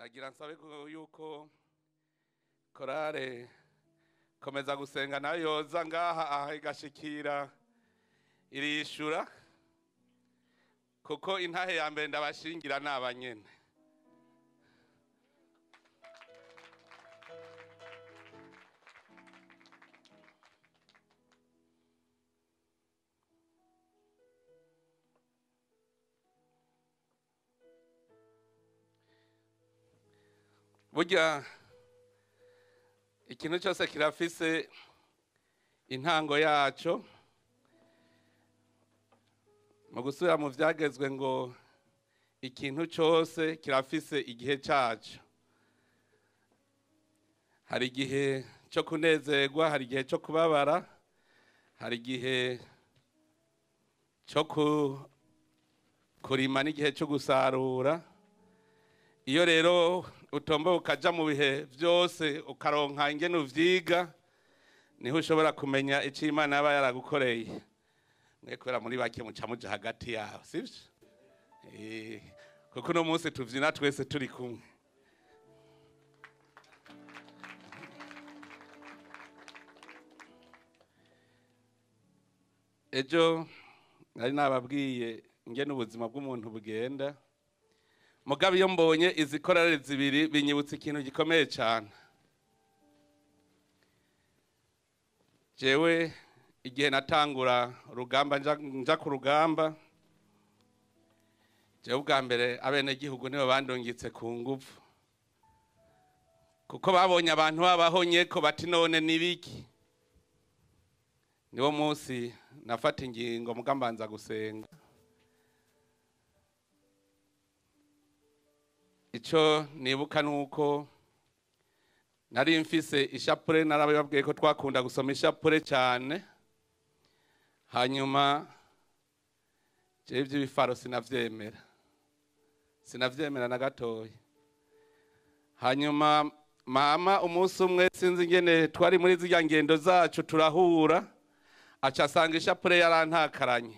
Nagira nsabe yuko korale komeza gusenga nayo yoza ngaha aha igashikira irishura, kuko intahe ya mbere ndabashingira nabanyene. Burya ikintu cyose kirafise intango yaco. Mu gusubira mu vyagezwe ngo ikintu cyose kirafise igihe caco. Hari igihe cyo kunezerwa, hari igihe cyo kubabara, hari igihe cyo kurima n'igihe cyo gusarura. Iyo rero utomba ukaja mu bihe byose ukaronka ingene uvyiga, niho ushobora kumenya ico Imana yaba yaragukoreye. Mwe kubera muri bake muca muja hagati yabo, sivyo? Kuko uno munsi tuvyina twese turi kumwe. Ejo nari nababwiye ingene ubuzima bw'umuntu bugenda. Mugabo iyo mbonye izi korale zibiri binyibutsa ikintu gikomeye cyane. Jewe igihe natangura urugamba nja ku rugamba, jewe ubwa mbere abenegihugu nibo bandungitse ku nguvu, kuko babonye abantu babahonye ko bati none nibiki. Niwo munsi nafata ingingo mugambanza gusenga. Ico nibuka nuko nari mfise ishapure, narababwiye ko twakunda gusoma ishapure cyane. Hanyuma je ivyo bifaro sinavyemera, sinavyemera na gatoya. Hanyuma mama umunsi umwe sinzi ingene twari muri zirya ngendo zacu turahura, aca asanga ishapure yarantakaranye,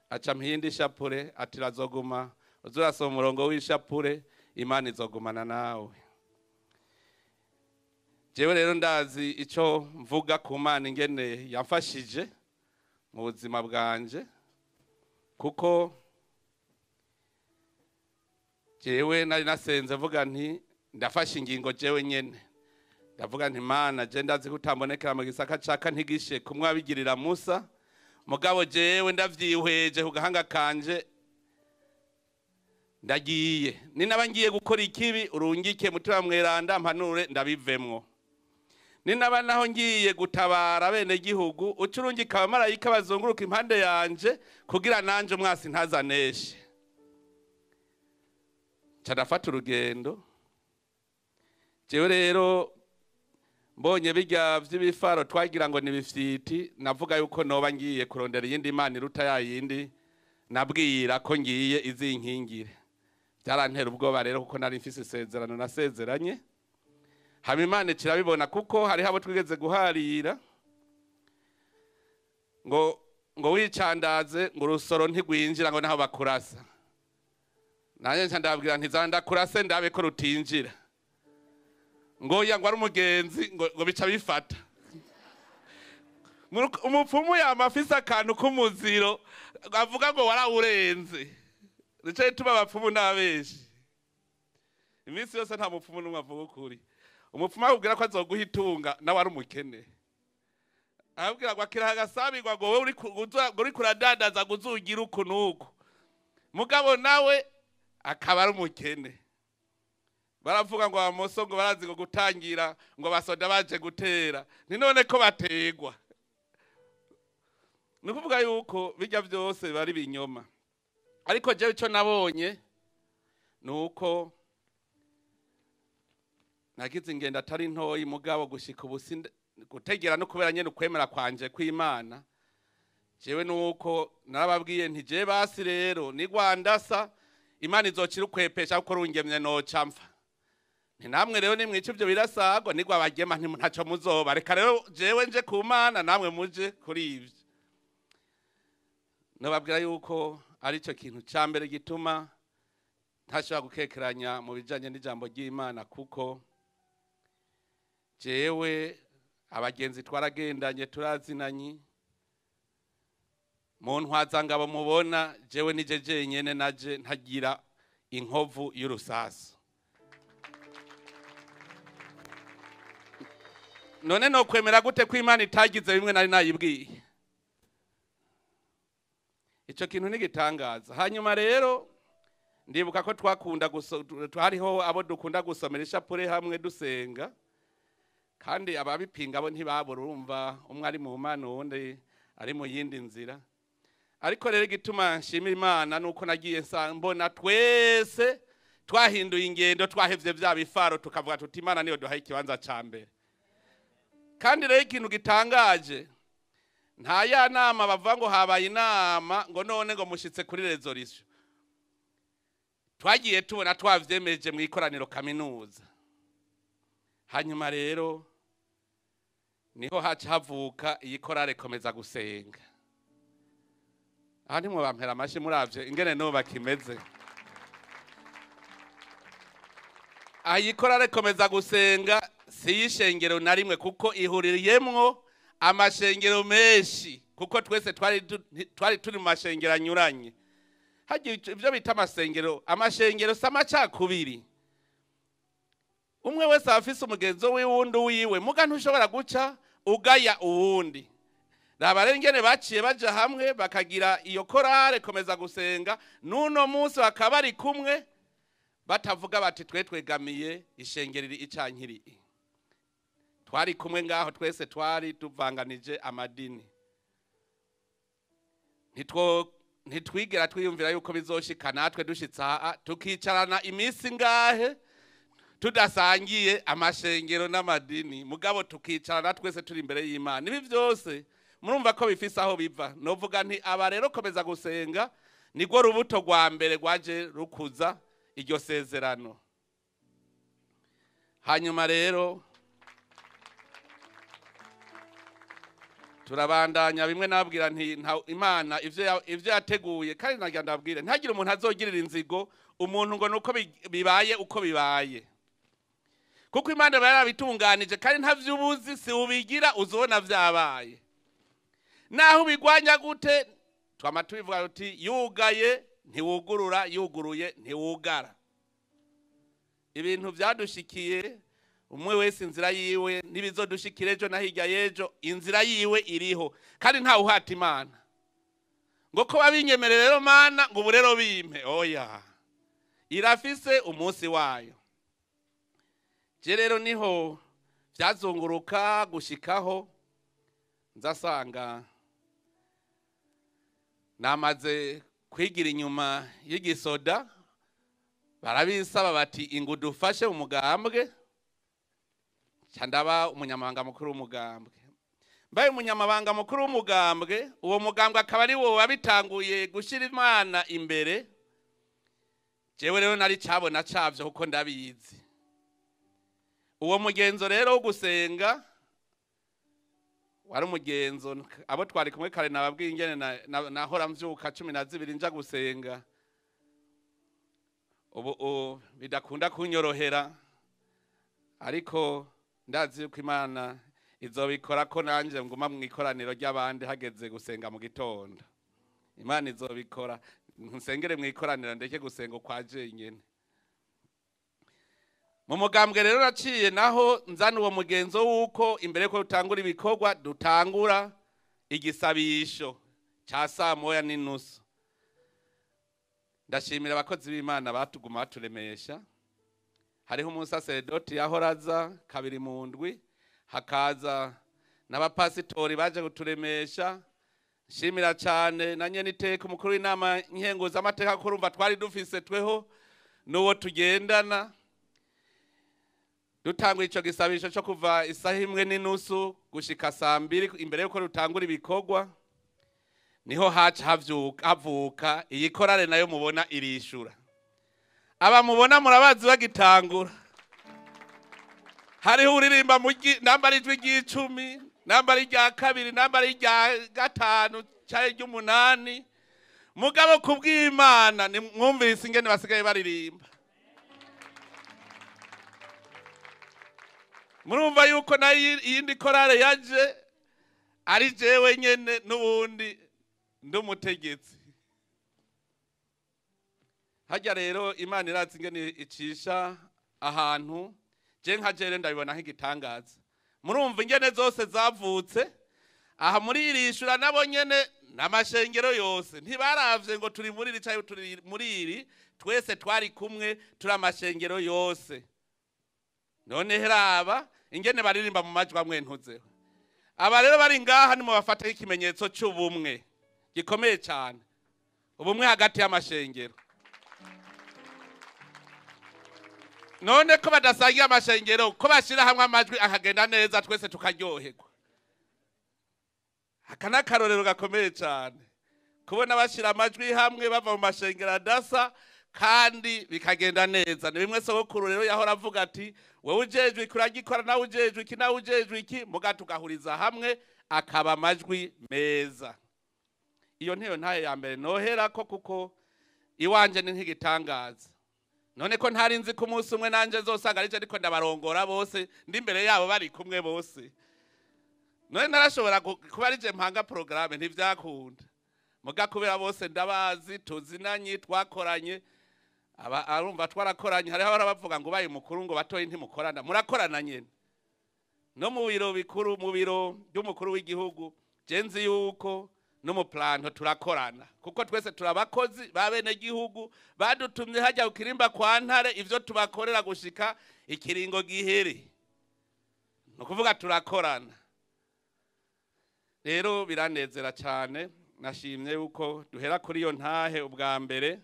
aca mpindi ishapure ati razoguma uzurasoma umurongo w'ishapure, Imana izogumana nawe. Jewe rero ndazi ico mvuga ku Mana ingene yamfashije mu buzima bwanje, kuko jewe nari nasenze mvuga nti ndafashe ingingo jewe nyene. Ndavuga nti Mana je ndazi ko utambonekera mu gisaka caka ntigishe kumwe abigirira Musa, mugabo jewe ndavyihweje ku gahanga kanje ndagiye. Ni naba ngiye gukora ikibi urungike mutima mweranda mpanure ndabivemwo. Ni naba naho ngiye gutabara bene gihugu ucurungika abamarayika bazunguruka impande yanje kugira nanje umwasi ntazaneshe. Nca ndafata urugendo. Jewe rero mbonye bijya vy'ibifaro twagira ngo ni bifyiti, navuga yuko noba ngiye kurondera iyindi Imana iruta yayindi nabwira ko ngiye izinkingire. Byarantera ubwoba rero kuko nari mfise isezerano nasezeranye. Hama Imana kirabibona kuko hariho abo twigeze guharira ngo wicandaze ngo urusoro ntigwinjira ngo naho bakurasa. Nanje nca ndababwira nti za ndakurase ndabe ko rutinjira. Ngo ya ngo ari umugenzi ngo bica bifata. Umupfumu yama afise akantu k'umuziro avuga ngo warawurenze. Nico gituma abapfumu n'abeshi iminsi yose nta mupfumu n'umwe avuga ukuri. Umupfumu akubwira ko azoguha itunga nawe ari umukene, akubwira ngo akira agasabirwa ngo wewe uri kuradandaza ngo uzugira uku n'uku, mugabo nawe akaba ari umukene. Baravuga ngo abamoso ngo barazi ngo gutangira ngo abasoda baje gutera, ni none ko bategwa. Ni ukuvuga yuko bijya byose bari binyoma. Ariko jewe ico nabonye nuko nagize ingendo atari ntoyi, mugabo gushika ubu gutegera no kubera nyene ukwemera kwanje kw'Imana. Jewe nuko narababwiye nti je basi rero ni Rwandasa Imana izocira ukwepesha kuko rungemye noca mfa. Nti namwe rero nimwica ivyo birasagwa nigwa abagema nti ntaco muzoba, reka rero jewe nje ku Mana namwe muje kuri ivyo. Nababwira yuko ari cyo kintu ca mbere gituma ntashobora gukekeranya mu bijanye n'ijambo ry'Imana, kuko jewe abagenzi twaragendanye turazinanye mu ntwazangabo mubona, jewe nije jenyene naje ntagira inkovu y'urusasu. None no kwemera gute ko Imana itagize bimwe nari nayibwiye? Ico kintu nigitangaza. Hanyuma rero ndibuka ko twakunda hariho abo dukunda gusomera ishapure hamwe dusenga, kandi ababipinga bo ntibabura, urumva umwe ari mu Mana uwundi ari mu yindi nzira. Ariko rero igituma nshimira Imana nuko nagiye mbona twese twahinduye ingendo, twahevye vya bifaro, tukavuga tuti Imana niyo duhaye ikibanza ca mbere. Kandi rero ikintu gitangaje, nta ya nama bavuga ngo habaye inama ngo none ngo mushitse kuri resolution. Twagiye tubona twavyemeje mu ikoraniro kaminuza. Hanyuma rero niho haca havuka iyi korale Komeza Gusenga. Aha ntimwe bampera amashi muravye ingene no bakimeze. Aha iyi korale Komeza Gusenga si y'ishengero na rimwe, kuko ihuriyemwo amashengero menshi, kuko twese twari turi mu mashengero anyuranye. Hagiye ivyo bita amasengero, amashengero si amacakubiri. Umwe wese aba afise umugenzo w'iwundi wiwe, muga ntushobora guca ugaya uwundi. Raba rero ingene baciye baja hamwe bakagira iyo korale Komeza Gusenga, n'uno munsi bakaba bari kumwe batavuga bati twe twegamiye ishengero iri icankiri. Twari kumwe ngaho twese twari tuvanganije amadini. Ntitwigera twiyumvira yuko bizoshika natwe dushitse aha tukicarana iminsi ngahe tudasangiye amashengero n'amadini, mugabo tukicarana twese turi imbere y'Imana. Ibi vyose murumva ko bifise aho biva. Novuga nti aba rero Komeza Gusenga nirwo rubuto rwa mbere rwaje rukuza iryo sezerano. Hanyuma rero turabandanya bimwe nabwira nti Imana ivyo yateguye, kandi nagira ndabwire ntagire umuntu azogirira inzigo umuntu ngo nuko bibaye uko bibaye, kuko Imana yarabitunganije kandi ntavyubuzi si ubigira uzobona vyabaye. Naho ubigwanya gute, twama tubivuga tuti yugaye ntiwugurura, yuguruye ntiwugara. Ibintu vyadushikiye umwe wese inzira yiwe, nibizodushikira ejo na hirya y'ejo, inzira yiwe iriho, kandi nta uhata Imana ngo ko babinyemerere rero Mana ngo ubu rero bimpe. Oya, irafise umunsi wayo. Je rero niho vyazunguruka gushikaho nzasanga namaze kwigira inyuma y'igisoda, barabisaba bati ingu dufashe umugambwe. Ndaba umunyamabanga mukuru w'umugambwe. Mbaye umunyamabanga mukuru w'umugambwe, uwo mugambwe akaba ari wo wabitanguye gushira Imana imbere. Jewe rero nari cabona cavyo kuko ndabizi. Uwo mugenzo rero wo gusenga wari umugenzo abo twari kumwe kare nababwiye ingene nahora mvyuka 12 nja gusenga. Ubu bidakunda kunyorohera, ariko ndazi yuko Imana izobikora ko nanje nguma mu ikoraniro ry'abandi hageze gusenga mu gitondo. Imana izobikora, nsengere mu ikoraniro ndeke gusenga kwa jenyene. Mu mugambwe rero naciye naho nzana uwo mugenzo wuko imbere ko dutangura ibikorwa dutangura igisabisho ca saa 1:30. Ndashimira abakozi b'Imana batuguma baturemesha. Hariho umusaseredoti yahoraza kabiri mu ndwi, hakaza n'abapasitori baje kuturemesha. Nshimira cyane na nyene iteka umukuru w'inama nkenguza amateka, kurumva twari dufise tweho n'uwo tugendana. Dutangura ico gisabisho cyo kuva isaha 1:30 gushika saa 2 imbere yuko dutangura ibikorwa, niho haca havuka iyi korale nayo mubona irishura. Aba mubona murabazi bagitangura. Hariho uririmba namba ari ijwi ry'icumi, namba ari irya kabiri, namba ari irya gatanu canke ry'umunani. Mugabo kubw'Imana nimwumvise ingene basigaye baririmba. Murumva yuko nayo iyindi korale yaje ari jewe nyene n'ubundi ndumutegetsi. Hajya rero Imana iratse ingene icisha ahantu, je nka jere ndabibona nk'igitangaza. Murumva ingene zose zavutse aha muri irishura nabo nyene n'amashengero yose ntibaravye ngo turi muri iri canke turi muri iri, twese twari kumwe turi amashengero yose. None heraba ingene baririmba mu majwi amwe ntuzeho. Aba rero bari ngaha ni mu bafata ikimenyetso cy'ubumwe gikomeye cyane, ubumwe hagati y'amashengero. None ko badasangira amashengero, ko bashira hamwe amajwi akagenda neza twese tukaryoherwa. Aka ni akarorero gakomeye cyane kubona bashira amajwi hamwe bava mu mashengero adasa kandi bikagenda neza. Ni bimwe sogokuru rero yahora avuga ati wewe ujejwe iki uragikora, nawe ujejwe iki, nawe ujejwe iki, muga tugahuriza hamwe akaba amajwi meza. Iyo ntiyo ntaye ya mbere noherako kuko iwanje ni nk'igitangaza. None ko ntari nzi ko umunsi umwe nanje nzosanga arije ariko ndabarongora bose ndi imbere yabo bari kumwe bose. None narashobora kuba arije mpanga programme ntivyakunda. Muga kubera bose ndabazi tuzinanye twakoranye, aba arumva twarakoranye. Hariho abavuga ngo baye mukuru ngo batoye ntimukorana, murakorana nyene. No mu biro bikuru, mu biro by'umukuru w'igihugu, je nzi yuko no mu planto turakorana kuko twese turabakozi ba bene gihugu badutumye hajya ukirimba kwa Ntare ivyo tubakorera gushika ikiringo gihere. No kuvuga turakorana. Rero biranezera cyane, nashimye yuko duhera kuri iyo ntahe ubwa mbere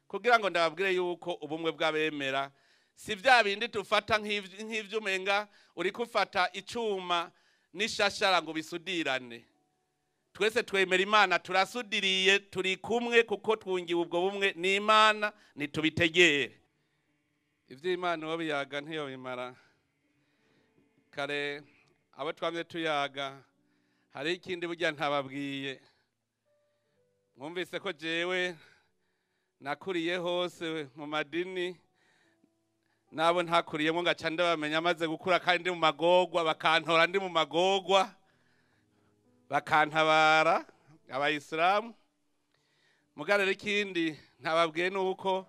kugira ngo ndababwire yuko ubumwe bw'abemera si bya bindi tufata nk'ivyumenga uri kufata icuma n'ishashara ngo bisudirane. Twese twemera Imana, turasudiriye, turi kumwe kuko twungiwe ubwo bumwe n'Imana, nitubitegere. Ivy'Imana uwo biyaga ntiyo bimara. Kare abo twamye tuyaga hari ikindi burya ntababwiye. Mwumvise ko jewe nakuriye hose mu madini, nabo ntakuriyemo ngaca ndabamenya maze gukura kandi ndi mu magogwa, bakantora ndi mu magogwa, bakantabara abayisilamu. Mugarere ikindi ntababwiye nuko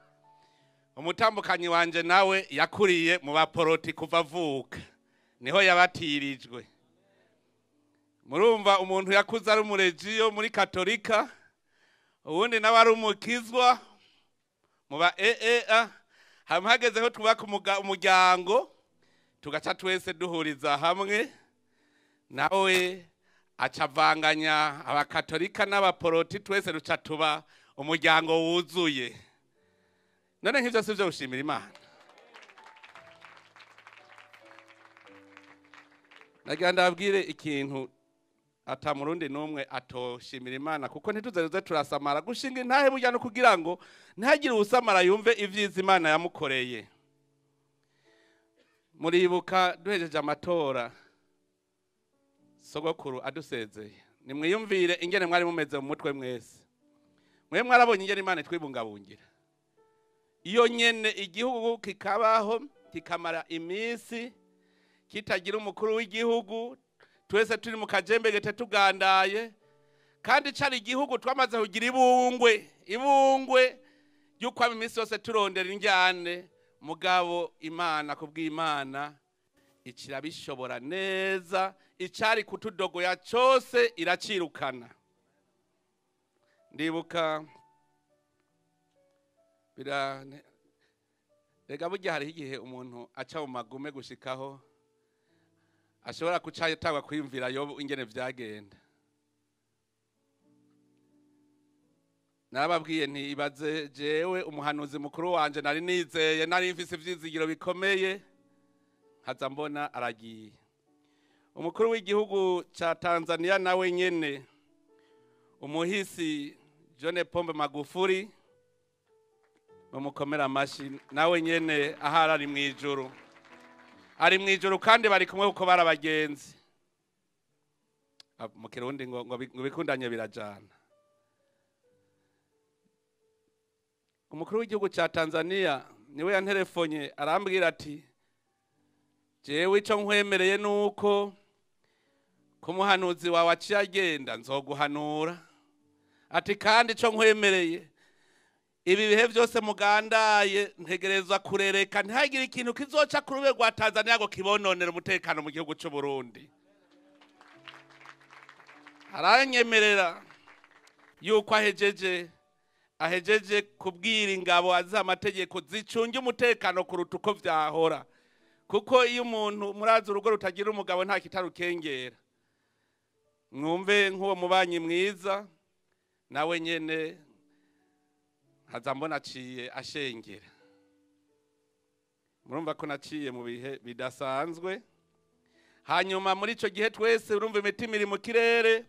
umutambukanyi wanje nawe yakuriye mu baporoti kuva avuka, niho yabatirijwe. Murumva umuntu yakuze ari umuregiyo muri Katolika, ubundi nawe ari umukizwa mu ba EEA. Hama hagezeho twubaka umuryango tugaca twese duhuriza hamwe, nawe acavanganya abakatolika n'abaporoti, twese ruca tuba umuryango wuzuye. None nk'ivyo sivyo gushimira Imana? Nagira ndababwire ikintu ata murundi numwe atoshimira Imana, kuko ntituze turasamara gushinga intahe burya no kugira ngo ntihagire uwusamara yumve ivyiza Imana yamukoreye. Muribuka duhejeje amatora sogokuru adusezeye, nimwiyumvire ingene mwari mumeze mu mutwe mwese. Mwe mwarabonye ingene Imana itwibungabungira. Iyo nyene igihugu kikabaho kikamara iminsi kitagira umukuru w'igihugu, twese turi mu kajembegete tugandaye, kandi cari igihugu twamaze kugira ibungwe, ibungwe ry'uko iminsi yose turondera injyane. Mugabo Imana kubw'Imana ikirabishobora neza, icari kutudogoya cose iracirukana. Ndibuka rega burya hariho igihe umuntu aca mu magume gushikaho ashobora kuca atangwa kwiyumvira yobu ingene vyagenda. Narababwiye nti ibaze jewe umuhanuzi mukuru wanje nari nizeye, nari mfise ivyizigiro bikomeye, nkaza mbona aragiye. Umukuru w'igihugu ca Tanzania nawe nyene umuhisi John Pombe Magufuli, bamukomera amashi, nawe nyene ahari ari mwijuru, ari mwijuru kandi bari kumwe kuko barabagenzi. Mu Kirundi ngo bikundanye birajana. Umukuru w'igihugu cya Tanzania niwe yanterefonye arambwira ati jewe ico nkwemereye nuko ku muhanuzi wawe aciye agenda nzoguhanura, ati kandi ico nkwemereye ibi bihe byose mugandaye ntegerezwa kurereka ntihagire ikintu kizoca ku rube rwa Tanzania ngo kibononere umutekano mu gihugu cy'u Burundi. Aranyemerera yuko ahejeje kubwira ingabo aziha amategeko zicunge umutekano kuruta uko vyahora, kuko iyo umuntu murazi urugo rutagira umugabo nta kitarukengera. Mwumve nk'uwo mubanyi mwiza nawe nyene nkaza mbona aciye ashengera. Murumva ko naciye mu bihe bidasanzwe. Hanyuma muri ico gihe twese urumva imitima iri mu kirere,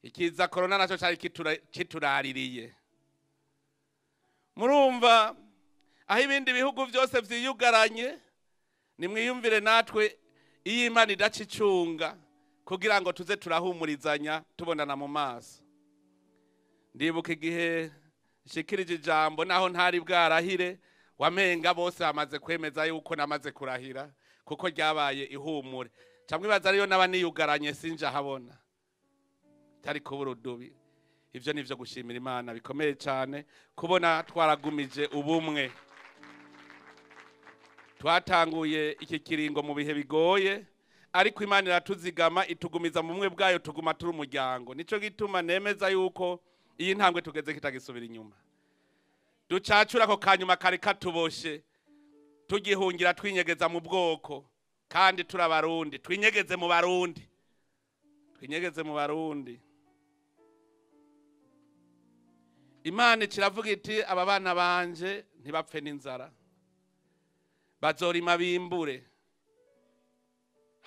ikiza corona naco cari kituraririye. Murumva aho ibindi bihugu byose vyiyugaranye, nimwiyumvire natwe iyo Imana idaca icunga kugira ngo tuze turahumurizanya tubonana mu maso. Ndibuka igihe nshikirije ijambo naho ntari bwarahire, wamenga bose bamaze kwemeza yuko namaze kurahira, kuko ryabaye ihumure. Camwe ibaza ariyo naba niyugaranye sinja habona, tari kubura udubi. Ivyo nivyo gushimira Imana bikomeye cyane kubona twaragumije ubumwe. Twatanguye iki kiringo mu bihe bigoye, ariko Imana iratuzigama itugumiza mu bumwe bwayo, tuguma turi umuryango. Nico gituma nemeza yuko iyi ntambwe tugeze kitagisubira inyuma. Ducacura ko kanyuma kari katuboshe, tugihungira twinyegeza mu bwoko, kandi turabarundi, twinyegeze mu Barundi, twinyegeze mu Barundi. Imana kiravuga iti aba bana banje ntibapfe n'inzara, bazorima bimbure.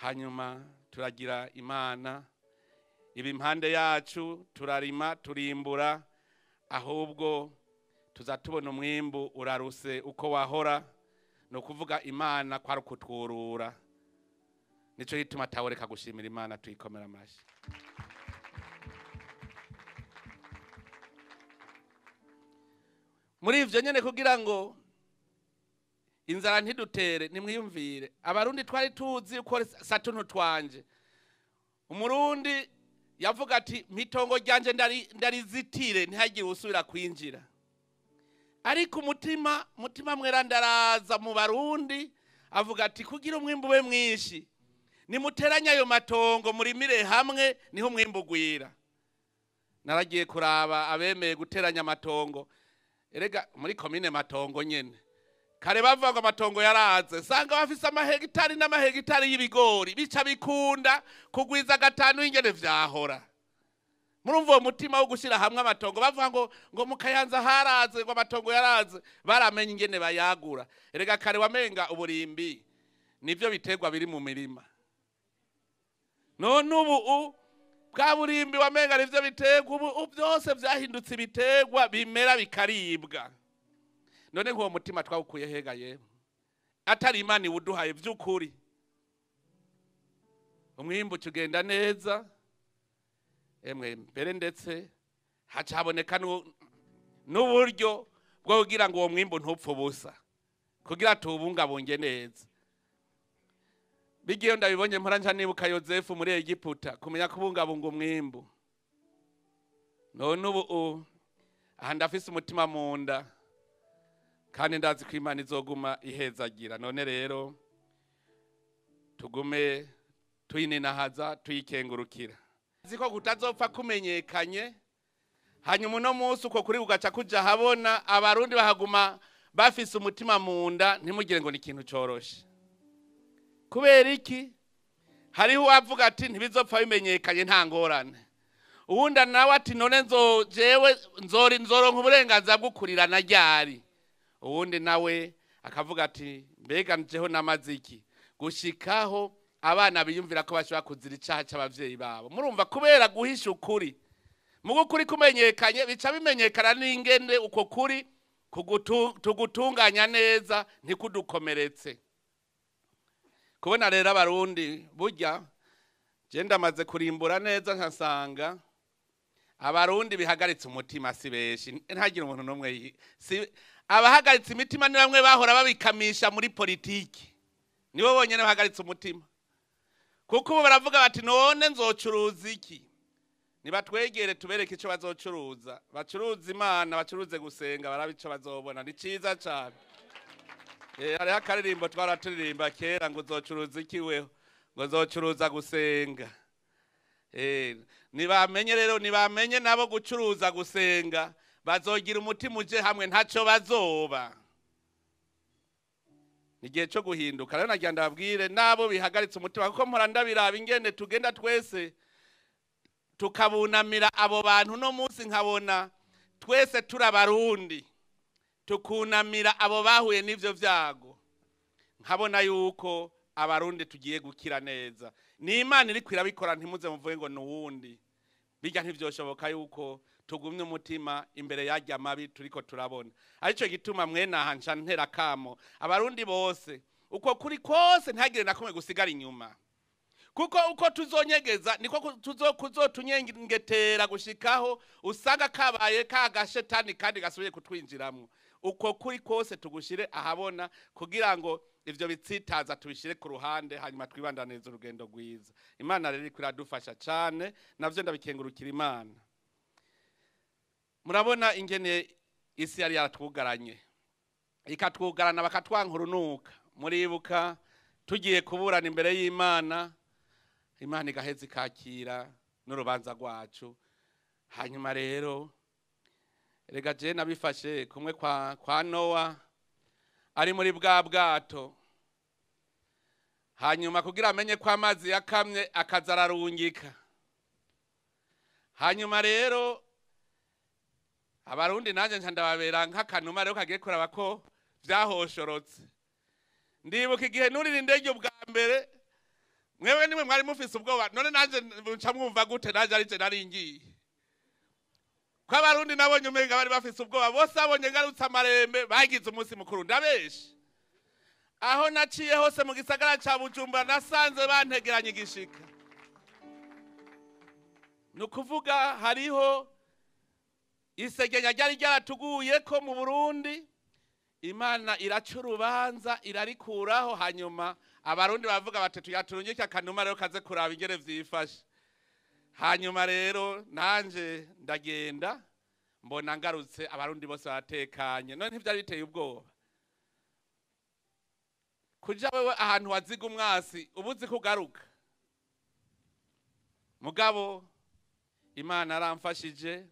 Hanyuma turagira Imana iba impande yacu, turarima turimbura, ahubwo tuzatubona umwimbu uraruse uko wahora. No kuvuga Imana kwari kutwurura. Nico gituma taworeka gushimira Imana, tuyikomera amashi. Muri ivyo nyene kugira ngo inzara ntidutere, nimwiyumvire Abarundi twari tuzi uko satuntu twanje. Umurundi yavuga ati mitongo ryanje ndarizitire ntihagire usubira kwinjira. Ariko mutima mwerandaraza mu Barundi avuga ati kugira umwimbu we mwinshi nimuteranya ayo matongo murimire hamwe niho umwimbu ugwira. Naragiye kuraba abemeye guteranya amatongo, erega muri komine Matongo nyene kare bavuga ngo amatongo yaraze, sanga bafise amahegitari n'amahegitari y'ibigori, bica bikunda kugwiza gatanu ingene vyahora. Murumva uwo mutima wo gushira hamwe amatongo, bavuga ngo mukayanza haraze, ngo amatongo yaraze, baramenye ingene bayagura. Erega kare wamenga uburimbi nivyo biterwa biri mu mirima. None ubu bwa burimbi wamenga nivyo biterwa, ubu byose vyahindutse ibiterwa bimera bikaribwa. None nk'uwo mutima twawukuye hega yewe, atari Imana iwuduhaye vy'ukuri. Umwimbu tugenda neza, emwe mbere ndetse haca haboneka n'uburyo bwo kugira ngo uwo mwimbu ntupfe ubusa, kugira tuwubungabunge neza. Bigiye ndabibonye mpora nca nibuka Yozefu muri Egiputa, kumenya kubungabunga umwimbu. None ubu aha ndafise umutima mu nda, kandi ndazi ko Imana izoguma ihezagira. None rero tugume tuyininahaza tuyikengurukira, ziko kutazopfa kumenyekanye. Hanyuma uno munsi uko kuri ugaca kuja habona, Abarundi bahaguma bafise umutima mu nda, ntimugire ngo ni ikintu coroshe. Kubera iki? Hariho uwavuga ati ntibizopfa bimenyekanye nta ngorane, uwundi nawe ati none jewe nzoronka uburenganzira bwo kurirana ryari, uwundi nawe akavuga ati mbega njeho namaziki gushikaho abana biyumvira ko bashobora kuzira icaha c'abavyeyi babo. Murumva kubera guhisha ukuri, mugo kuri kumenyekanye bica bimenyekana n'ingene uko kuri tugutunganya neza ntikudukomeretse. Kubona rero Abarundi burya je ndamaze kurimbura neza nkasanga Abarundi bihagaritse umutima si benshi, ntagire umuntu n'umwe si abahagaritse imitima ni bamwe bahora babikamisha muri politiki, nibo bonyene bahagaritse umutima. Kuko ubu baravuga bati none nzocuruza iki? Nibatwegere tubereke ico bazocuruza, bacuruze Imana, bacuruze gusenga, barabe ico bazobona. Ni ciza cane. Hariho akaririmbo twaraturirimba kera ngo uzocuruza iki weho, ngo uzocuruza gusenga. Nibamenye rero, nibamenye nabo gucuruza gusenga, bazogira umutima uje hamwe, ntaco bazoba. Ni igihe cyo guhinduka. Rero nagira ndababwire nabo bihagaritse umutima, kuko mpora ndabiraba ingene tugenda twese tukabunamira abo bantu. No munsi nkabona twese turabarundi tukunamira abo bahuye n'ivyo vyago, nkabona yuko abarundi tugiye gukira neza. Ni Imana iriko irabikora, ntimuze muvuge ngo nuwundi. Bijya ntivyoshoboka yuko tugumye umutima imbere yarya mabi turiko turabona. Arico gituma mwene aha nca ntera kamo abarundi bose, uko kuri kose ntihagire na kumwe gusigara inyuma, kuko uko tuzonyegeza niko kuzotunyengetera gushikaho usanga kabaye kagashetani kandi gasubiye kutwinjiramwo. Uko kuri kose tugushire ahabona kugira ngo ivyo bitsitaza tubishire ku ruhande, hanyuma twibandanirize urugendo rwiza. Imana rero iriko iradufasha cane, navyo ndabikengurukira Imana. Murabona ingene isi yari yaratwugaranye, ikatwugarana bakatwankurunuka. Muribuka tugiye kuburana imbere y'Imana, Imana igaheza ikakira n'urubanza rwacu. Hanyuma rero rega je nabifashe kumwe kwa Nowa ari muri bwa bwato, hanyuma kugira amenye ko amazi yakamye akaza ararungika. Hanyuma rero abarundi nanje nca ndababera nk'akanuma rero kagiye kuraba ko vyahoshorotse. Ndibuka igihe nurira indege ubwa mbere, mwewe nimwe mwari mufise ubwoba, none nanje nca mwumva gute? Nanje ari je nari ngiye. Ko abarundi nabonye umenga bari bafise ubwoba, bose babonye ngarutse amarembe bagize umunsi mukuru. Ndabeshe, aho naciye hose mu gisagara ca Bujumbura nasanze bantegeranye igishika. Ni ukuvuga hariho isegenya ryari ryaratuguye ko mu Burundi, Imana iraca urubanza irarikuraho. Hanyuma abarundi bavuga bati tuyaturungike akanuma rero kaze kuraba ingene vyifashe. Hanyuma rero nanje ndagenda mbona ngarutse abarundi bose baratekanye. None ntivyari biteye ubwoba kuja wewe ahantu waziga umwasi ubuzi kugaruka? Mugabo Imana aramfashije,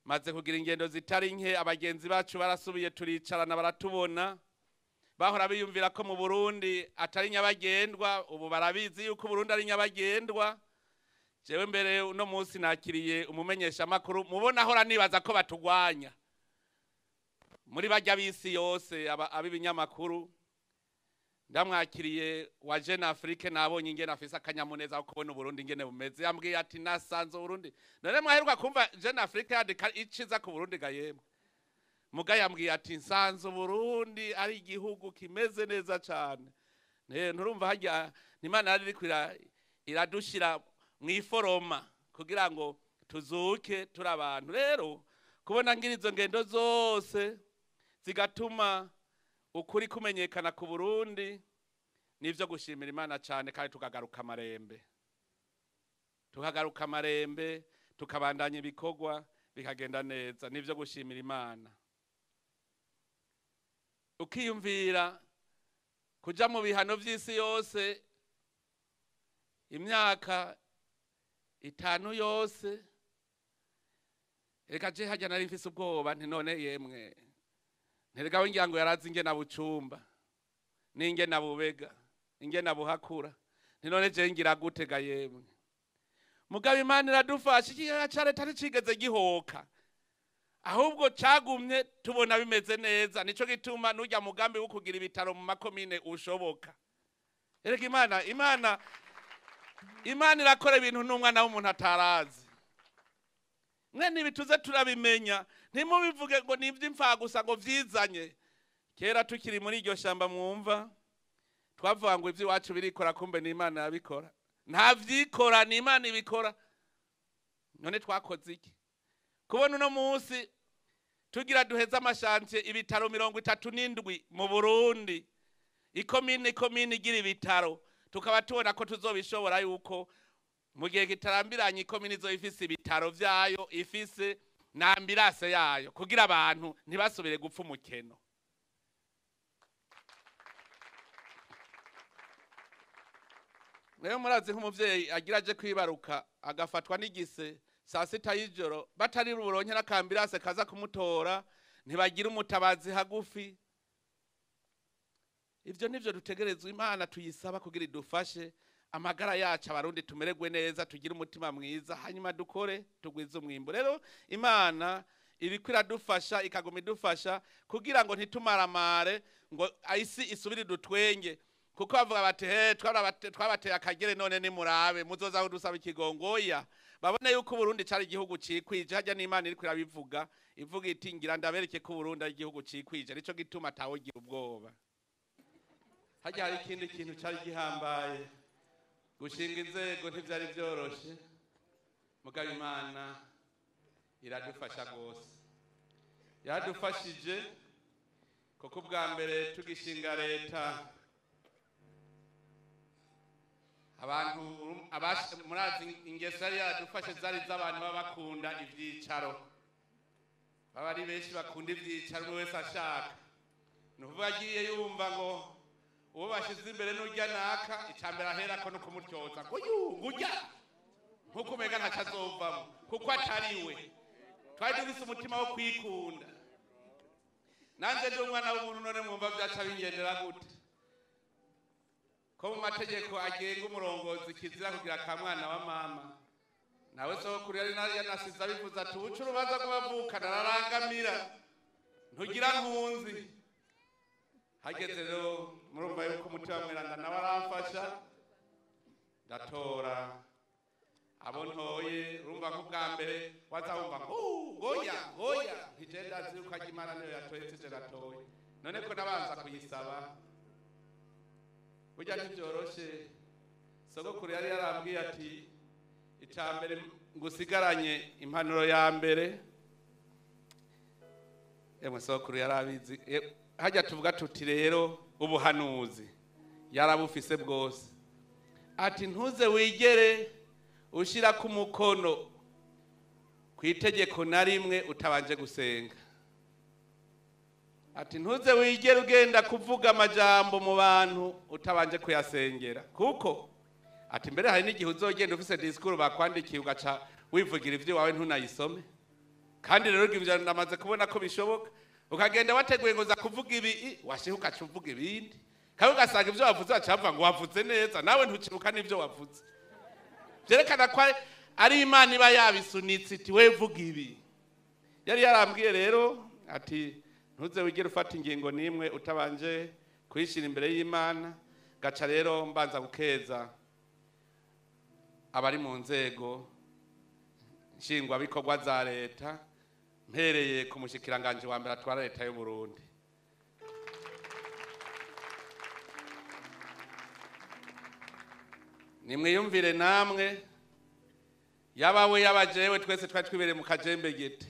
maze kugira ingendo zitari nke, abagenzi bacu barasubiye turicarana baratubona. Bahora biyumvira ko mu Burundi atari nyabagendwa, ubu barabizi yuko Burundi ari nyabagendwa. Jewe mbere uno munsi nakiriye umumenyesha makuru, mubona ahora nibaza ko batugwanya muri bajya bisi yose ab'ibinyamakuru. Ndamwakiriye wa Jeune Afrique, nabonye ingene afise akanyamuneza ko kubona Burundi ingene bumeze. Yambwiye ati nasanze Burundi. None mwaheruka kumva Jeune Afrique yandika iciza ku Burundi ga yemwe? Muga yambwiye ati nsanze Burundi ari igihugu kimeze neza cane. Nturumva harya Imana yari iriko iradushira mwiforoma kugira ngo tuzuke turi abantu. Rero kubona ngira izo ngendo zose zigatuma ukuri kumenyekana ku Burundi nivyo gushimira Imana cane, kandi tukagaruka amarembe, tukagaruka amarembe, tukabandanya ibikorwa bikagenda neza. Nivyo gushimira Imana. Ukiyumvira kuja mu bihano vy'isi yose imyaka 5 yose, reka je hajya nari mfise ubwoba nti none yemwe nterega we ngira ngo yarazi ingena bucumba n'ingena bubega ingena buhakura, nti none je ngira gute ga yemwe? Mugabo Imana iradufasha, ikigega ca leta nticigeze gihoka, ahubwo cagumye tubona bimeze neza. Nico gituma n'urya mugambi wo kugira ibitaro mu makomine ushoboka. Erega Imana irakora ibintu n'umwana w'umuntu atarazi. Mwe nibituze turabimenya, ntimubivuge ngo ni ivy'imfa gusa ngo vyizanye. Kera tukiri muri iryo shamba mwumva twavuga ngo ivy'iwacu birikora, kumbe ni Imana yabikora. Nta vyikora, ni Imana ibikora. None twakoze iki kubona uno munsi tugira duheze ama chantiers, ibitaro 37 mu Burundi, ikomine ikomine igira ibitaro, tukaba tubona ko tuzobishobora, yuko mu gihe kitarambiranye ikomine izo ifise ibitaro vyayo, ifise na ambulance yayo, kugira abantu ntibasubire gupfa umukeno? Rero murazi, nk'umuvyeyi agira aje kwibaruka agafatwa n'igise saa 6 y'ijoro, batari buronke n'aka ambulance kaza kumutora, ntibagira umutabazi hagufi. Ivyo nivyo dutegerezwa. Imana tuyisaba kugira idufashe amagara yacu, Abarundi tumererwe neza, tugire umutima mwiza, hanyuma dukore tugwize umwimbu. Rero Imana iriko iradufasha, ikaguma idufasha kugira ngo ntitumaramare, ngo isi isubire dutwenge, kuko bavuga bati: "He, twabateye akagere, none nimurabe muzoza kudusaba ikigongoya." Babone yuko Uburundi cari igihugu cikwije. Harya n'Imana iriko irabivuga, ivuga iti: "Ngira ndabereke ko Uburundi ari igihugu cikwije, nico gituma atawugira ubwoba." Harya hari ikindi kintu cari gihambaye: gushinga inzego ntivyari vyoroshe, mugabo Imana iradufasha rwose, yaradufashije, kuko ubwa mbere tugishinga leta, abantu murazi ingeso yari yaradufashe zari z'abantu baba bakunda ivyicaro, baba ari benshi bakunda ivyicaro, umwe wese ashaka. Ni ukuvuga agiye yumva ngo uwo bashize imbere n'urya naka, icambere aherako no kumutyoza ngo yungurya, nkuko umenga ntaco azovamo kuko atari we. Twari dufise umutima wo kwikunda. Nanjye ndi umwana w'umuntu, none mwumva vyaca bingendera gute, ko mu mategeko agenga umurongozi kizira kugira ka mwana wa mama? Nawe sokuru yari yanasize abivuze ati: "Uca urubanza rw'abavukana ararangamira, ntugira nkunzi." Hageze rero, murumva yuko umutima mweranda nawe aramfasha, ndatora abo ntoye. Urumva ko bwa mbere waza wumva ngo "Ngoya ngoya." Ntije ndazi yuko ajya Imana niyo yatoye, sije natoye. None ko nabanza kuyisaba? Burya ntibyoroshe. Sogokuru yari yarambwiye ati: "Icya mbere ngusigaranye, impanuro ya mbere." Emwe, sogokuru yarabizi. Hajya tuvuga tuti rero ubuhanuzi yarabufise bwose. Ati: "Ntuze wigere ushira ku mukono ku itegeko na rimwe utabanje gusenga." Ati: "Ntuze wigere ugenda kuvuga amajambo mu bantu utabanje kuyasengera," kuko ati: "Mbere hari n'igihe uzogenda ufise discours bakwandikiye, ugaca wivugira ibyo wawe ntunayisome." Kandi rero ibyo ndamaze kubona ko bishoboka: ukagenda wateguye ngo uza kuvuga ibi, washiha ugaca uvuga ibindi, kandi ugasanga ibyo wavuze baca bavuga ngo wavuze neza, nawe ntukibuka n'ibyo wavuze. Byerekana ko ari Imana iba yabisunitse iti: "We vuga ibi." Yari yarambwiye rero ati: "Ntuze wigere ufata ingingo n'imwe utabanje kuyishyira imbere y'Imana." Gaca rero mbanza gukeza abari mu nzego nshingwabikorwa za leta, mpereye ku mushikiranganji wa mbere atwara leta y'u Burundi. Nimwiyumvire namwe, yaba we, yaba jewe, twese twari twibereye mu kajembegete,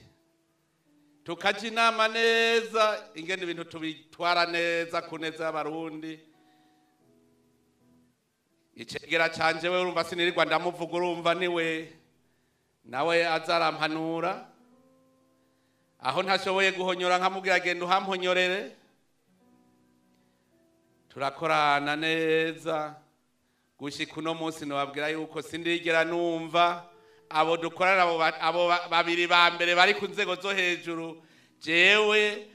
tukaja inama neza ingene ibintu tubitwara neza ku neza y'Abarundi. Icegera canje we, urumva sinirirwa ndamuvuga, urumva niwe nawe aza arampanura aho ntashoboye guhonyora, nkamubwira: "Genda uhamponyorere." Turakorana neza gushika uno munsi. Nobabwira yuko sindigera numva abo dukorana, abo babiri ba mbere bari ku nzego zo hejuru, jewe,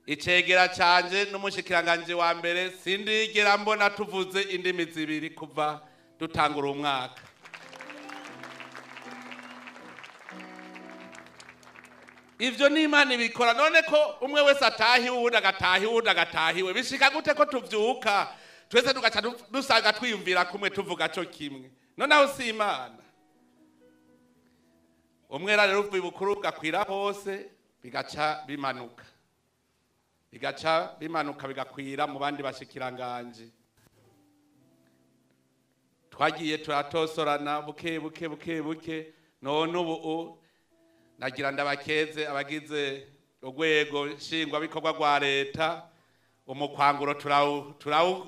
icegera canje n'umushikiranganje wa mbere, sindigera mbona tuvuze indimi zibiri kuva dutangura umwaka. Ivyo ni Imana ibikora. None ko umwe wese atahiwe, uwundi agatahiwe, uwundi agatahiwe, bishika gute ko tuvyuka twese tugaca dusanga twiyumvira kumwe, tuvuga co kimwe? Noneho si Imana? Umwera rero uvuye ibukuru ugakwira hose, bigaca bimanuka, bigaca bimanuka, bigakwira mu bandi bashikiranganje. Twagiye turatosorana buke buke buke buke. None ubu nagira ndabakeze abagize urwego nshingwabikorwa rwa leta, umukwanguro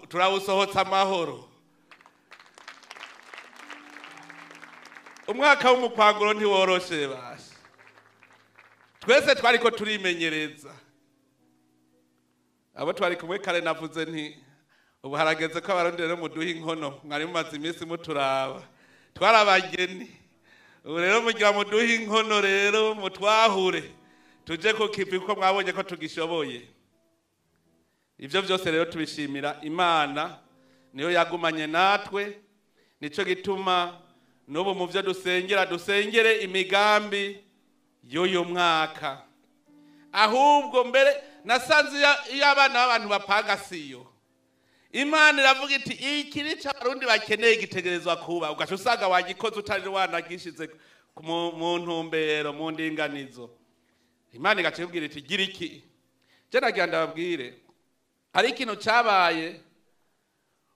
turawusohotsa amahoro. Umwaka w'umukwanguro ntiworoshe basha, twese twariko turimenyereza. Abo twari kumwe kare navuze nti ubu harageze ko abarundi rero muduha inkono, mwari mumaze iminsi muturaba, twarabageni. Ubu rero mugira muduhe inkono rero mutwahure tuje ku kivi, kuko mwabonye ko tugishoboye. Ivyo vyose rero tubishimira Imana, niyo yagumanye natwe. Nico gituma n'ubu mu vyo dusengera dusengere imigambi y'uyu mwaka. Ahubwo mbere nasanze iyo abana b'abantu bapanga siyo, Imana iravuga iti iki nico abarundi bakeneye gitegerezwa kuba, ugaca usanga wagikoze utari wanagishize mu ntumbero, mu ndinganizo. Imana igaca ikubwira iti gira iki. Je nagira ndababwire, hari ikintu cabaye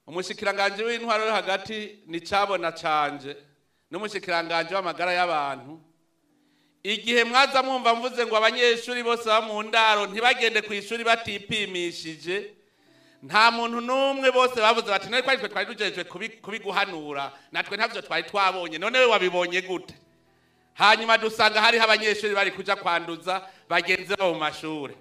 umushikiranganje w'intwaro yo hagati ni cabona canje n'umushikiranganje w'amagara y'abantu. Igihe mwaza mwumva mvuze ngo abanyeshuri bose ba mu ndaro ntibagende ku ishuri batipimishije, nta muntu n'umwe, bose bavuze bati none twari twari tujejwe kubiguhanura, natwe ntavyo twari twabonye, none we wabibonye gute? Hanyuma dusanga hariho abanyeshuri bari kuja kwanduza bagenzi babo mu mashure,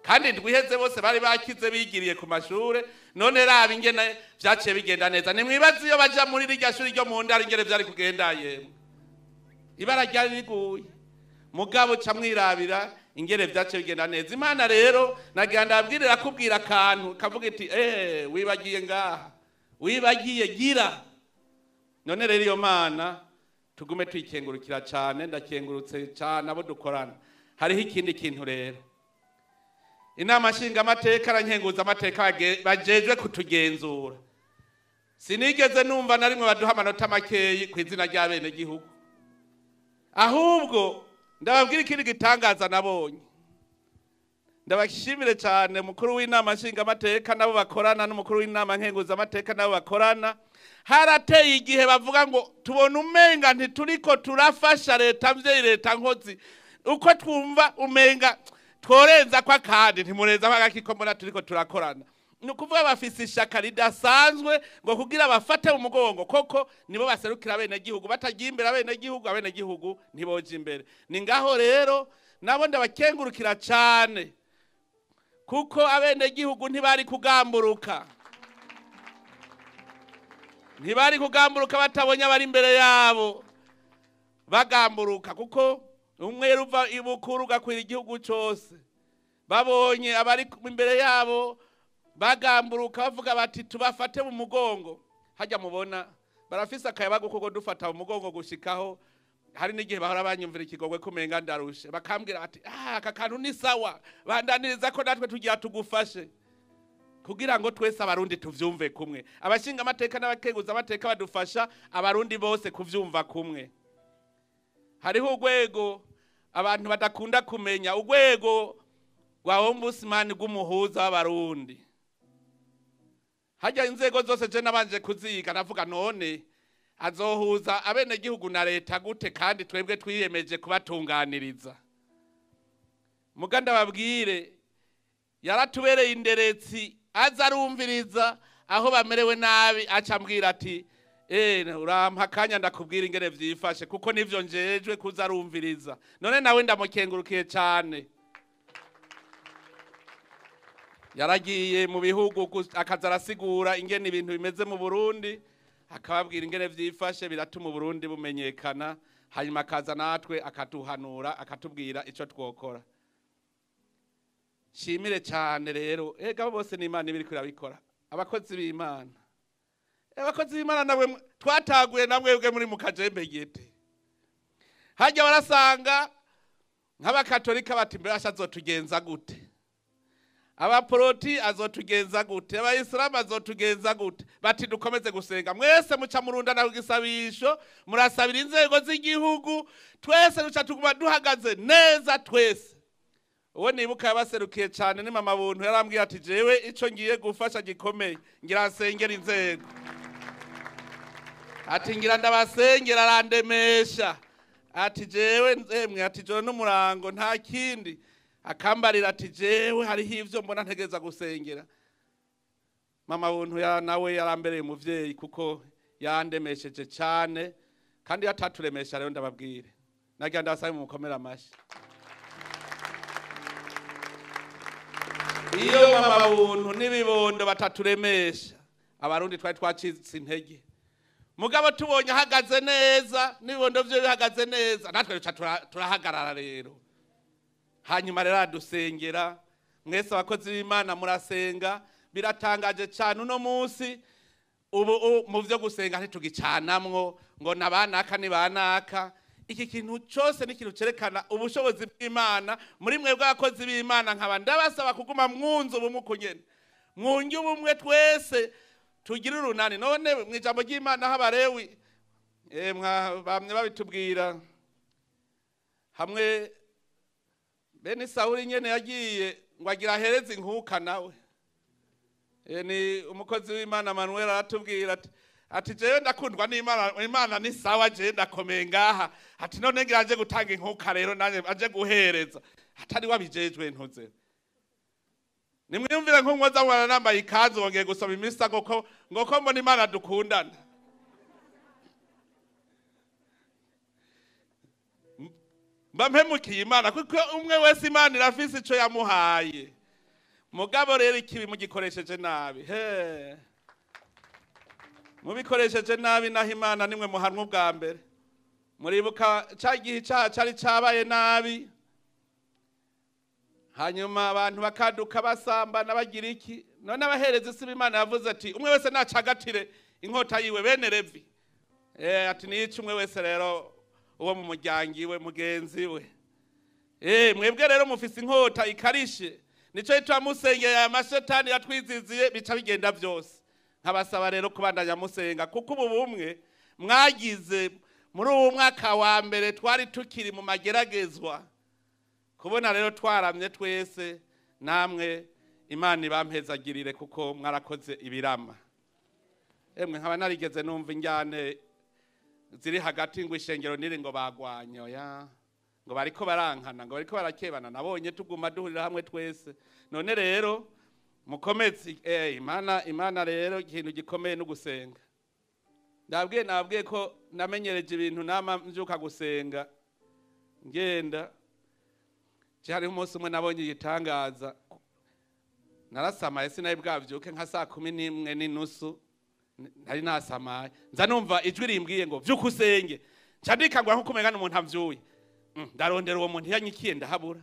kandi ndwiheze bose bari bakize bigiriye ku mashure. None raba ingene vyaciye bigenda neza. Nimwibaze iyo baja muri rirya shuri ryo mu ndaro ingene vyari kugenda, yemwe ibara ryari riguye, mugabo ca mwirabira ingene vyaciye bigenda neza. Imana rero nagira ndabwirira akubwira akantu kavuga iti wibagiye ngaha, wibagiye gira. None rero iyo Mana tugume tuyikengurukira cane, ndakengurutse cane abo dukorana. Hariho ikindi kintu rero, inama nshingamateka arankenguza amateka bajejwe kutugenzura. Sinigeze numva na rimwe baduha amanota makeyi ku izina ry'abenegihugu. Ahubwo ndababwira ikindi gitangaza nabonye, ndabashimire cyane mukuru w'inama nshingamateka nabo bakorana n'umukuru w'inama nkenguzamateka nabo bakorana. Harateye igihe bavuga ngo tubona umenga ntituriko turafasha leta mvyeyi, leta nkozi, uko twumva umenga tworenza kwa kandi ntimurenza kwa gakiko mbona turiko turakorana. Ni ukuvuga bafise ishaka ridasanzwe ngo kugira bafate mu mugongo, koko nibo baserukira abenegihugu, batagiye imbere abenegihugu, abenegihugu ntiboje imbere. Ni ngaho rero nabo ndabakengurukira cane, kuko abenegihugu ntibari kugamburuka, ntibari kugamburuka batabonye abari imbere yabo bagamburuka, kuko umwe ruva ibukuru gakwira igihugu cose. Babonye abari imbere yabo bagamburuka bavuga bati tubafate mu mugongo. Hajya mubona barafise akayabagu kuko dufata mu mugongo gushikaho. Hari n'igihe bahora banyumvira ikigogwe kumenga ndarushe, bakambwira bati aka kantu ni sawa, bandaniriza ko natwe tugira tugufashe, kugira ngo twese abarundi tuvyumve kumwe. Abashinga amateka n'abakeguza amateka badufasha abarundi bose kuvyumva kumwe. Hariho urwego abantu badakunda kumenya, urwego rwa ombudsman rw'umuhuza w'abarundi. Hajya inzego zose je nabanje kuziga, navuga none azohuza abenegihugu na leta gute kandi twebwe twiyemeje kubatunganiriza? Muganda babwire yaratubereye inderetsi, aza arumviriza aho bamerewe nabi, aca ambwira ati urampa akanya ndakubwira ingene vyifashe, kuko nivyo njejwe kuza arumviriza. None nawe ndamukengurukiye cane. Yaragiye mu bihugu akaza arasigura ingene ibintu bimeze mu Burundi, akababwira ingene vyifashe, biratuma Burundi bumenyekana. Hanyuma akaza natwe akatuhanura, akatubwira ico twokora. Shimire cyane rero ega bose ni Imana ibiri kurabikora, abakozi b'Imana. Abakozi b'Imana nawe twataguye namwebwe muri mu kajembe gete. Hajya barasanga nk'abakatolika bati mbere azotugenza gute, abaporoti azotugenza gute, abayisilamu azotugenza gute, bati dukomeze gusenga. Mwese muca murunda na kugisabisho, murasabira inzego z'igihugu, twese duca tuguma duhagaze neza twese. Uwo nibuka yabaserukiye cyane ni mama Buntu, yarambwiye ati jewe ico ngiye gufasha gikomeye, ngira nsengera inzego. Ati ngira ndabasengera, arandemesha. Ati jewe nzemwe, ati jewe n'umurango nta kindi. Akambarira ati jewe hariho ivyo mbona ntegereza gusengera. Mama Buntu ya nawe yarambereye umuvyeyi kuko yandemesheje cane, kandi yataturemesha rero ndababwire. Nagira ndabasabe mumukomere amashi. Iyo mama Buntu n'ibibondo bataturemesha, abarundi twari twacitse intege. Mugabo tubonye ahagaze neza, n'ibibondo vyo bihagaze neza, natwe duca turahagarara rero. Hanyuma rero adusengera, mwese abakozi b'Imana murasenga, biratangaje cyane uno munsi. Ubu mu vyo gusenga ntitugicanamwo ngo nabanaka ni banaka. Iki kintu cyose ni ikintu cerekana ubushobozi bw'Imana muri mwebwe abakozi b'Imana. Nkaba ndabasaba kuguma mwunze ubumwe uko nyene, mwunge ubumwe twese tugire urunani. None mu ijambo ry'Imana h'Abalewi, bamwe babitubwira hamwe bene Sawuli nyene yagiye ngo agira ahereze inkuka nawe. Ni umukozi w'Imana Manuel aratubwira ati jewe ndakundwa n'Imana, Imana ni sawa, jewe ndakomeye ngaha. Ati none ngira aje gutanga inkuka rero nanje aje guhereza, atari wabijejwe ntuze. Nimwiyumvire nk'umwoza mwana nambaye ikanzu wongeye gusoma imisa ngo ko mbona Imana dukundana. Mba mpemukiye Imana kuko umwe wese Imana irafise ico yamuhaye. Mugabo rero ikibi mugikoresheje nabi, he mubikoresheje nabi, naho Imana nimwe muhanwa ubwa mbere. Muribuka ca gihe icaha cari cabaye nabi, hanyuma abantu bakaduka basambana bagira iki. None abaherezi si b'Imana yavuze ati umwe wese nacagatire inkota yiwe bene Levi. Ati niyice umwe wese rero uwo mu muryango iwe mugenzi we. Mwebwe rero mufise inkota ikarishe, nico gituma musengera aya mashetani yatwiziziye bica bigenda vyose. Nkabasaba rero kubandanya musenga, kuko ubu bumwe mwagize muri uwo mwaka wa mbere twari tukiri mu mageragezwa. Kubona rero twaramye twese, namwe Imana ibampezagirire kuko mwarakoze ibirama. Emwe nkaba narigeze numva injyane ziri hagati ngo ishengero niri ngo bagwanye, oya ngo bariko barankana, ngo bariko barakebana. Nabonye tuguma duhurira hamwe twese. None rero mukomeze. Imana rero ikintu gikomeye no gusenga. Ndabwiye ko namenyereje ibintu nama mbyuka gusenga ngenda. Hariho umunsi umwe nabonye igitangaza, narasamaye sinari bwavyuke nka saa 11:15 nari nasamaye, nza numva ijwi rimbwiye ngo vyuka usenge. Nca ndikangura nkuko umenga n'umuntu amvyuye. Ndarondera uwo muntu yanyikiye ndahabura,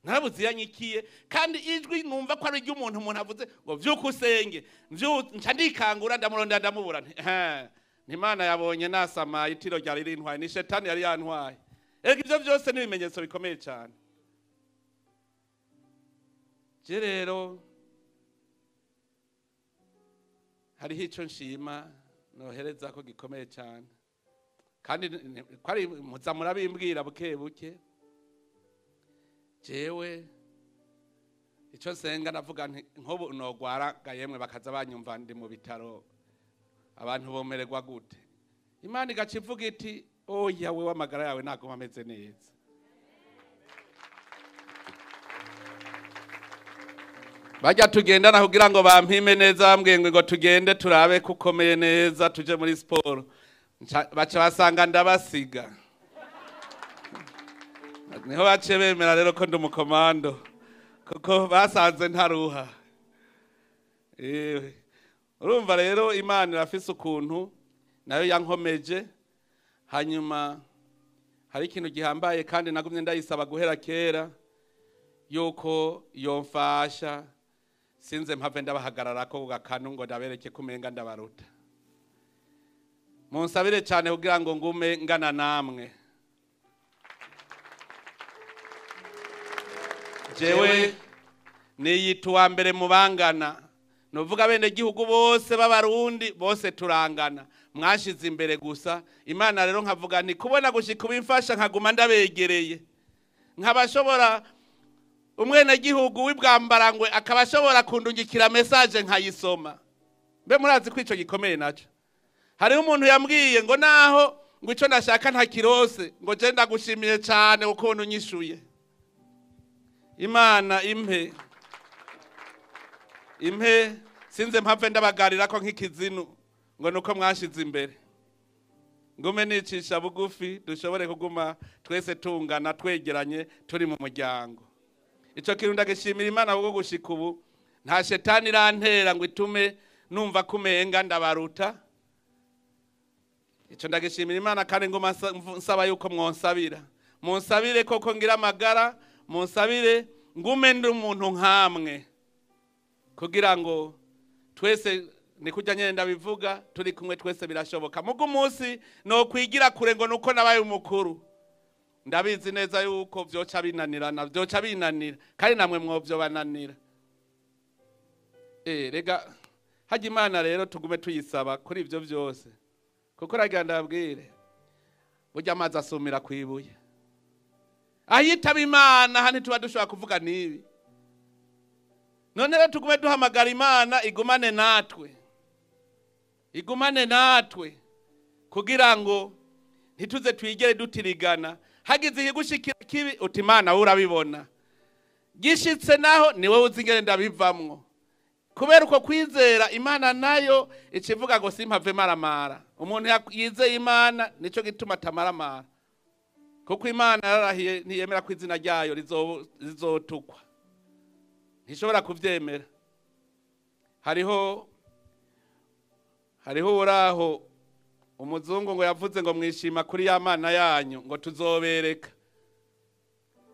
narabuze yanyikiye, kandi ijwi numva ko ari ry'umuntu umuntu avuze ngo vyuka usenge. Nca ndikangura ndamurondera ndamubura. Imana yabonye nasamaye itiro ryari rintwaye, ni shetani yari yantwaye. Erega ivyo vyose ni ibimenyetso bikomeye cyane. Je rero hariho ico nshima nohereza ko gikomeye cyane, kandi kwari muza murabimbwira buke buke. Jewe ico nsenga navuga nti nkobu nogwara gayemwe bakaza banyumva ndi mu bitaro, abantu bomererwa gute? Imana igaca ivuga iti oya wewe amagara yawe naguma ameze neza. Bajya tugendana kugira ngo bampime neza, bambwiye ngo tugende turabe kukomeye neza tuje muri siporo, baca basanga ndabasiga. Niho bace bemera rero ko ndi umukomando, kuko basanze ntaruha. Urumva rero Imana irafise ukuntu nayo yankomeje. Hanyuma hari ikintu gihambaye kandi nagumye ndayisaba guhera kera yuko yomfasha sinze mpave ndabahagarara ko gakanu ngo ndabereke kumenga ndabaruta. Munsabire cyane kugira ngo ngume ngana namwe. Jewe niyitwa mbere mubangana, nuvuga bene gihugu bose b'abarundi bose turangana, mwashize imbere gusa. Imana rero nkavuga nti kubona gushika ubimfasha nkaguma ndabegereye, nkabashobora umwene gihugu w'ibwambarangwe akabashobora kundungikira message nkayisoma. Mbe murazi ko ico gikomeye naco. Hari umuntu yambwiye ngo naho ngo icyo nashaka ntakirose, ngo je ndagushimiye cyane ukuntu unyishuye. Imana impe impe sinze mpave ndabagarira ko nk'ikizinu ngo nuko mwashize imbere, ngume nicisha bugufi dushobore kuguma twese tungana twegeranye turi mu muryango. Ico kintu ndagishimira Imana kuko gushika ubu nta shetani irantera ngo itume numva kumenga ndabaruta. Ico ndagishimira Imana, kandi nguma nsaba yuko mwonsabira, munsabire koko ngira amagara, munsabire ngume ndi umuntu nkamwe, kugira ngo twese ni kujya nyene ndabivuga turi kumwe twese birashoboka. Mugu munsi no kwigira kure ngo nuko nabaye umukuru, ndabizi neza yuko vyoca binanirana, vyoca binanira kandi namwe mwovyo bananira. Rega hajya Imana rero tugume tuyisaba kuri ivyo vyose, kuko ragira ndabwire burya amazi asumira kwibuye. Ayitaba Imana hano tuba dushobora kuvuga nibi. None rero tugume duhamagara Imana igumane natwe, igumane natwe kugira ngo ntituze twigere dutirigana. Hagize ikigushikira kibi uti Imana wowe urabibona, gishitse naho ni wowe uzi ingene ndabivamwo. Kubera uko kwizera Imana nayo ikivuga ngo simpave maramara. Umuntu yizeye Imana nico gituma atamaramara, kuko Imana yararahiye ntiyemera ko izina ryayo rizotukwa, ntishobora kuvyemera. Hariho uraho umuzungu ngo yavuze ngo mwishima kuri ya mana yanyu ngo tuzobereka.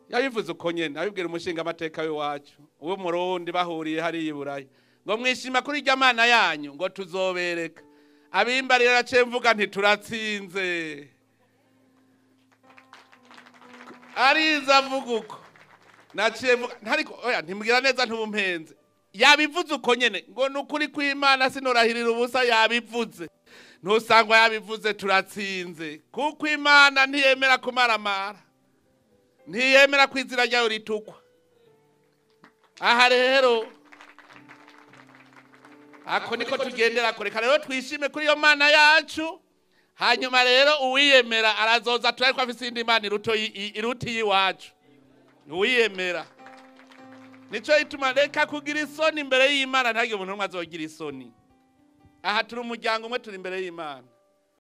Yabivuze uko nyene, abibwira umushinga amateka w'iwacu uwo Murundi bahuriye hariya i Buraya, ngo mwishima kuri rya mana yanyu ngo tuzobereka. Abimbarira naciye mvuga nti turatsinze. Ariza avuga uko naciye mvuga ntariko oya ntimbwira neza ntubumpenze. Yabivuze uko nyene ngo nukuri kw'Imana sinorahirira ubusa, yabivuze ntusangwa yabivuze turatsinze, kuko Imana ntiyemera kumaramara, ntiyemera ko izina ryayo ritukwa. Aha rero ako niko tugendera kure. Reka rero twishime kuri iyo mana yacu, hanyuma rero uwiyemera arazoza turabe ko afise iyindi mana iruta iyiwacu. Uwiyemera nico ituma reka kugira isoni imbere y'Imana, ntihagire umuntu n'umwe azogira isoni. Aha turi umuryango umwe, turi imbere y'Imana.